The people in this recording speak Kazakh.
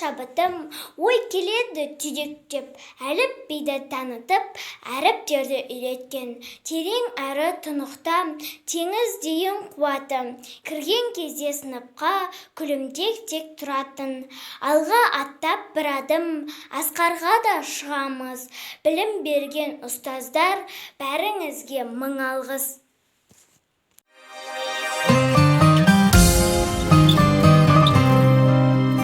шабытым, ой келеді түйдектеп. Әліпбиді танытып, әріптерді үйреткен. Терең әрі тұнықта, теңіздейін қуаты. Кірген кезде сыныпқа күлімдеп тек тұратын. Алға аттап бір адым, асқарға да шығамыз. Білім берген ұстаздар, бәріңізге мың алғыс.